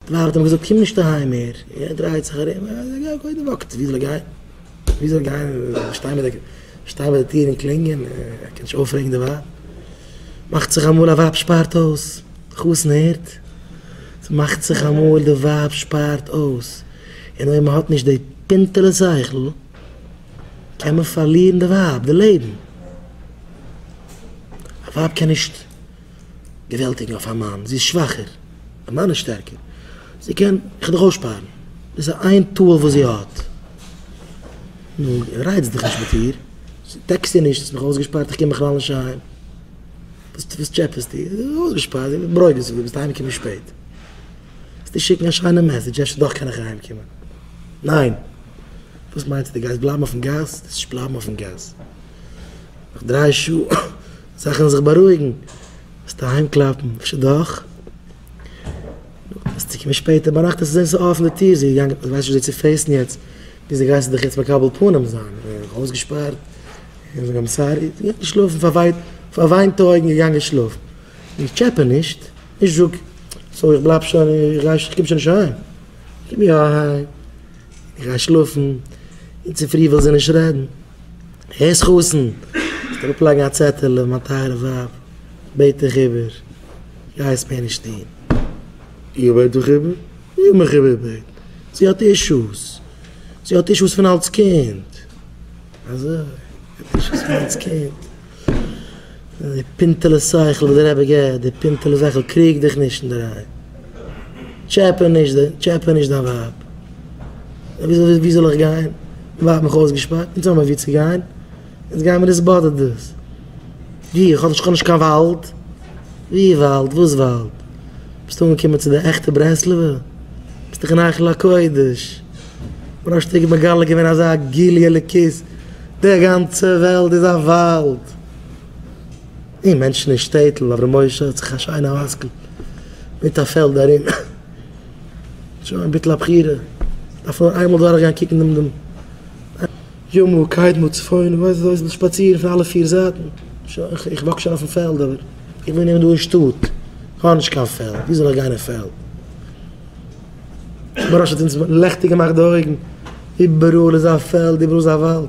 די ווייב האט אים געזאגט קום נישט אהיים מער, ער דרייט זיך ארום, ער קודם walk ט, ווי זאל ער גיין? ווי זאל ער גיין? שטיין ביי די שטיין ביי די טיר און קלינגען, ער קען נישט אויפרעגן די ווייב. מאכט זיך אמאל א ווייב שפארט אויס, די חתן הערט, ס'מאכט זיך אמאל די ווייב שפארט אויס, און אויב מ'האט נישט די פינטעלע שכל, קען מען פארלירן די ווייב, די לעבן. א ווייב קען נישט געוועלטיגן אויף א מאן, זי איז שוואכער, א מאן איז שטערקער, זי קען, איך דיך אויסשפארן, דאס איז איין tool וואס זי האט, נו, רייץ דיך נישט מיט איר, text איר נישט, האסט מיך אויסגעשפארט, איך קום בכלל נישט אהיים, וואס טשעפעסטו, אויסגעשפארט, זי איז ברוגז אויף דיר, ביסט אהיימגעקומען שפעט, וועסטו שיקן א שיינע message, אפשר דאך קען איך אהיימקומען, ניין, וואס מיינסטו, דו גייסט בלייבן אויפן גאס, דו וועסט נישט בלייבן אויפן גאס, נאך דריי שעה. זאכן זיך בארואיגן, וועסטו אהיים קלאפן, אפשר דאך? וועסטו קומען שפעטער ביינאכט וועסטו זען ס'איז אפן די טיר, זי איז געגאנגען, ווייסט נישט וויאזוי צו face ן יעצט, וויאזוי גייסטו דיך יעצט מקבל פנים זיין, אויסגעשפארט, און זאגן I'm sorry, זי גייט שלאפן, פארוויינט, פארוויינטע אויגן געגאנגען שלאפן, נישט טשעפע נישט, נישט זאג, so איך בלייב שוין, איך גיי, איך קום שוין נישט אהיים, קום יא אהיים, איך גיי שלאפן, און צופרי וויל זי נישט רעדן. הערסט חתן, זאלסט אראפלייגן א צעטעלע, מיין טייערע ווייב, בעט דיך איבער, גיי עס מער נישט טון. איך בעט דיך איבער? איך מיך איבערבעטן? זי האט issues, זי האט issues פון אלס קינד. אזוי, זי האט issues פון אלס קינד. די פינטעלע שכל וואס דער רבי געבט, די פינטעלע שכל, קריג דיך נישט אינדערהיים. טשעפע נישט, טשעפע נישט דיין ווייב. ווי זאל איך גיין? די ווייב האט מיך אויסגעשפארט, אונז האבן מיר וואו צו גיין, אונז גייען מיר התבודדות. ווי? איך האב נישט קיין וואלד. ווי וואלד? וואס וואלד? ביסט אנגעקומען צו די עכטע ברסלב'ע? ביסט דאך אין היכל הקודש. מוהרא"ש האט מגלה געווען אזא גילוי אלוקות, די גאנצע וועלט איז א וואלד. און מענטשן אין שטעטל, אברהם משה האט זיך א שיינע הייזקל מיט א פעלד ארום. שוין ביטול הבחירה, דארף נאר איינמאל דורך גיין קוקן דעם דעם ימה קדמה צפונה, ווייסט וואס הייסט שפאצירן פון אלע פיר זייטן, שוין איך walk שוין אויפן פעלד אבער איך וואוין דא אין שטאט, איך האב נישט קיין פעלד, ווי זאל איך גיין אין פעלד? מוהרא"ש האט אונז לעכטיג געמאכט די אויגן, איבעראל איז א פעלד, איבעראל איז א וואלד.